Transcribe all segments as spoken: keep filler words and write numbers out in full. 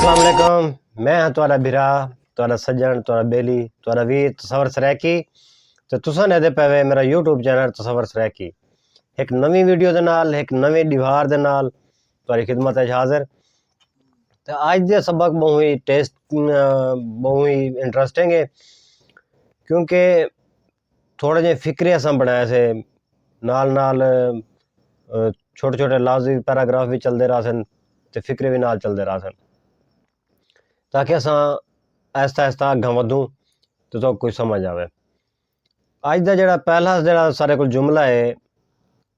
السلام علیکم، میں ہاں تہاݙا بھرا، تہاݙا سڄݨ، تہاݙا ٻیلی، تہاݙا ویر تصور سرائیکی۔ تے تساں ݙیہدے پئے وے میرا یوٹیوب چینل تصور سرائیکی۔ ہک نویں ویڈیو دے نال، ہک نویں ݙیوار دے نال تہاݙی خدمت اچ حاضر۔ تے اڄ دے سبق ٻہوں ہی ٹیسٹ، ٻہوں ہی انٹرسٹنگ ہے، کیونکہ تھوڑے جے فقرے اساں بݨائے سے، نال نال چھوٹے چھوٹے لفظ وی، پیراگراف وی چلدے رہسن تے فقرے وی نال چلدے رہسن، تاکہ اساں آہستہ آہستہ اڳاں ودھوں تے تہاکوں کجھ سمجھ آوے۔ اڄ دا جیڑھا پہلا جیڑھا ساݙے کول جملہ ہے،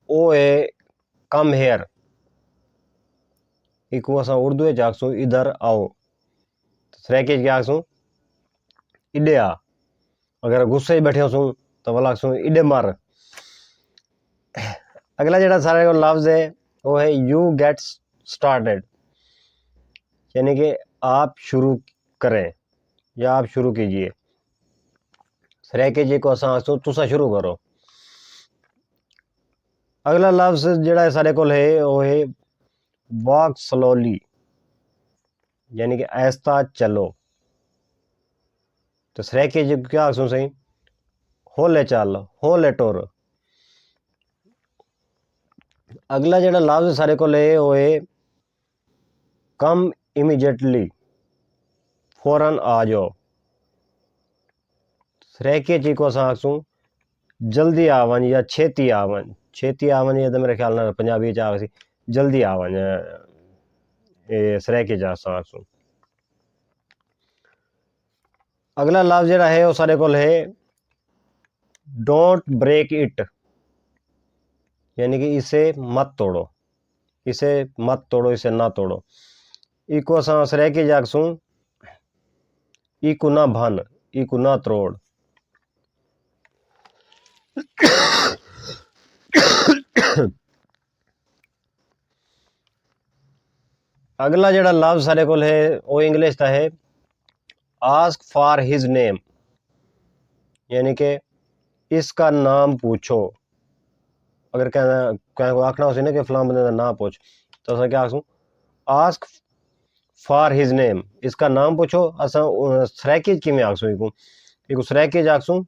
او ہے کم ہیئر۔ ایکوں اساں اردو وچ آکھسوں ادھر آؤ، سرائیکی وچ کیا آکھسوں؟ ایݙے آ۔ اگر غصے وچ ٻیٹھے ہوسوں تاں ولا آکھسوں ایݙے مر۔ اڳلا جیڑھا ساݙے کول لفظ ہے، او ہے یو گیٹ سٹارٹڈ، یعنی کہ آپ شروع کریں یا آپ شروع کیجیے۔ سرائیکی وچ ایکوں اساں آکھسوں تساں شروع کرو۔ اڳلا لفظ جیڑھا ہے ساݙے کول ہے، او ہے واک سلولی، یعنی کہ آہستہ چلو۔ تے سرائیکی وچ کیا آکھسوں سئیں؟ ہولے چل، ہولے ٹر۔ اڳلا جیڑھا لفظ ساݙے کول ہے، او ہے کم امیجیٹلی، فوراً آ ڄاؤ۔ سرائیکی وچ ایکوں اساں آکھسوں جلدی آ ونڄ یا چھیتی آ ونڄ۔ چھیتی آ ونڄ، اے تاں میرے خیال نال پنجابی وچ آکھسی جلدی آ ونڄ، اے سرائیکی وچ اساں آکھسوں۔ اڳلا لفظ جیڑھا ہے، او ساݙے کول ہے ڈونٹ بریک اٹ، یعنی کہ اسے مت توڑو، اسے مت توڑو، اسے نہ توڑو۔ ایکوں اساں سرائیکی وچ آکھسوں ایکوں نہ بھن، ایکوں نہ تروڑ۔ اڳلا جیڑھا لفظ ساݙے کول ہے، او انگلش دا ہے آسک فار ہز نیم، یعنی کہ اس کا نام پوچھو۔ اگر کہیں کہیں کوں آکھݨا ہوسی نا کہ فلاں بندے دا ناں پچھ، تاں اساں کیا آکھسوں؟ آسک فار ہز نیم، اس کا نام پوچھو۔ اساں سرائیکی وچ کیویں آکھسوں ایکوں؟ ایکوں سرائیکی وچ آکھسوں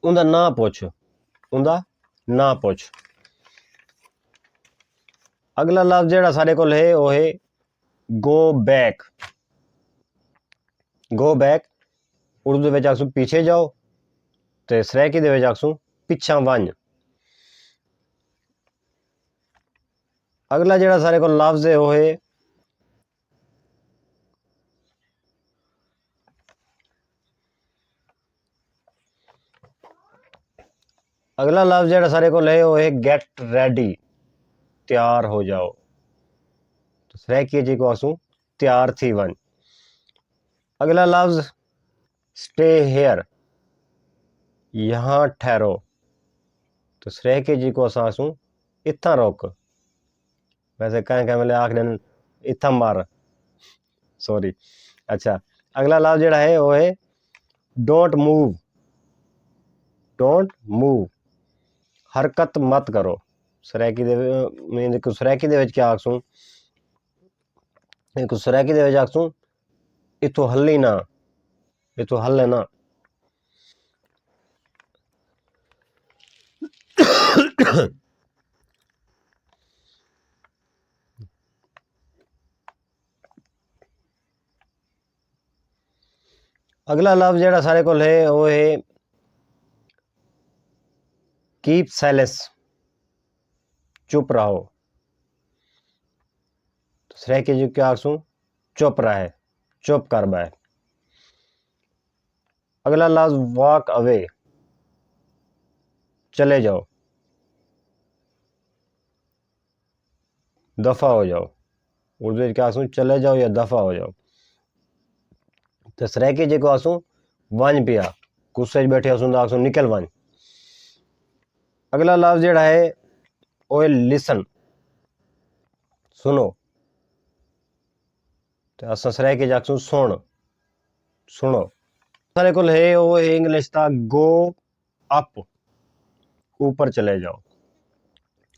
اوندا ناں پچھ، اوندا ناں پچھ۔ اڳلا لفظ جیڑھا ساݙے کول ہے، او ہے گو بیک۔ گو بیک، اردو دے وچ آکھسوں پیچھے جاؤ، تے سرائیکی دے وچ آکھسوں پچھاں ونڄ۔ اڳلا جیڑھا ساݙے کول لفظ ہے، او ہے اڳلا لفظ جیڑھا ساݙے کول ہے، او ہے گیٹ ریڈی، تیار ہو جاؤ۔ تے سرائیکی وچ ایکوں آکھسوں تیار تھی ونڄ۔ اڳلا لفظ اسٹے ہیئر، یہاں ٹھہرو۔ تے سرائیکی وچ ایکوں اساں آکھسوں اتھاں رک۔ ویسے کہیں کہیں ویلے آکھدن اتھاں مر، سوری۔ اچھا، اڳلا لفظ جیڑھا ہے، او ہے ڈونٹ موو۔ ڈونٹ موو، حرکت مت کرو۔ سرائیکی دے، میں ایکوں سرائیکی دے وچ کیا آکھسوں؟ ایکوں سرائیکی دے وچ آکھسوں اتھوں ہلی نہ، اتھوں ہلے نہ۔ اڳلا لفظ جیڑھا ساݙے کول ہے، او ہے کیپ سائلنس، چپ رہو۔ سرائیکی وچ کیا آکھسوں؟ چپ رہے، چپ کر ٻہہ۔ اڳلا لفظ واک اوے، چلے جاؤ، دفع ہو جاؤ۔ اردو وچ کیا آکھسوں؟ چلے جاؤ یا دفع ہو جاؤ۔ تے سرائیکی وچ ایکوں آکھسوں ونڄ پیا، غصے وچ ٻیٹھے ہوسوں تاں آکھسوں نکل ونڄ۔ اڳلا لفظ جیڑھا ہے، او ہے لسن، سݨو۔ تے اساں سرائیکی وچ آکھسوں سݨ، سݨو۔ ساݙے کول ہے، او ہے انگلش دا گو اپ، اوپر چلے جاؤ۔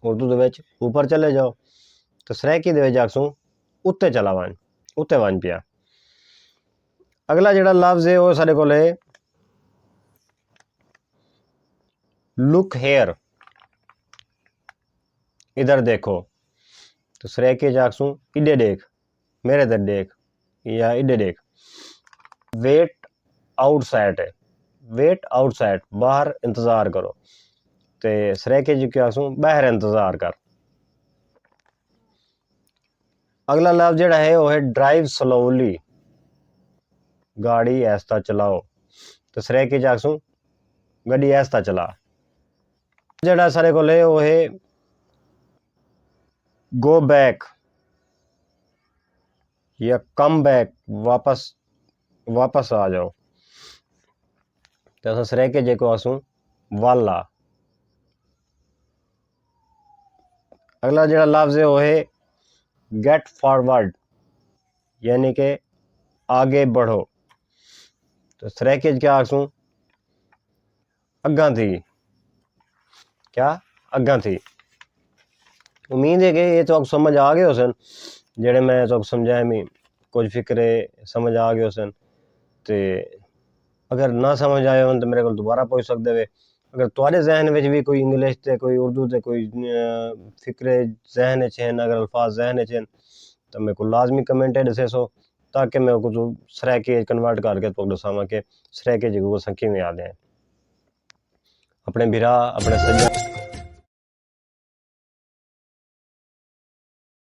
اردو دے وچ اوپر چلے جاؤ، تے سرائیکی دے وچ آکھسوں اتے چلا ونڄ، اتے ونڄ پیا۔ اڳلا جیڑھا لفظ ہے او ساݙے کول ہے لک ہیئر۔ ادھر دیکھو۔ تو سرائیکی اچ آکھسوں ایݙے ݙیکھ، میݙے تے ݙیکھ، یا ایݙے ݙیکھ۔ ویٹ آؤٹ سائٹ ہے، ویٹ آؤٹ سائٹ، ٻاہر انتظار کرو۔ تے سرائیکی اچ کیا آکھسوں؟ ٻاہر انتظار کر۔ اڳلا لفظ جیڑھا ہے او ہے ڈرائیو سلولی، گاڑی آہستہ چلاؤ۔ تے سرائیکی اچ آکھسوں گݙی آہستہ چلا۔ جیڑھا ساݙے کول ہے او ہے گو بیک یا کم بیک، واپس، واپس آ جاؤ۔ تے اساں سرائیکی اچ جیکوں آکھسوں ول آ۔ اڳلا جیڑھا لفظ ہے او ہے گیٹ فارورڈ، یعنی کہ آگے بڑھو۔ تو سرائیکی اچ کیا آکھسوں؟ اڳاں تھی۔ کیا؟ اڳاں تھی۔ امید ہے کہ اے تہاکوں سمجھ آ ڳئے ہوسن، جیڑھے میں تہاکوں سمجھائے، میں کجھ فقرے سمجھ آ ڳئے ہوسن۔ تے اگر نہ سمجھ آئے ہون تو میݙے کول دوبارہ پُچھ سڳدے وے۔ اگر تہاݙے ذہن وچ وی کوئی انگلش تے کوئی اردو تے کوئی، آ، فقرے ذہن وچ ہن، اگر الفاظ ذہن وچ ہن، تاں میکوں لازمی کمنٹ اچ ݙسیسو، تاکہ میں اوکوں سرائیکی اچ کنورٹ کر کے تہاکوں ݙساواں کہ سرائیکی اچ اساں کیویں آہدے ہیں۔ اپݨے بھرا، اپݨے سڄݨ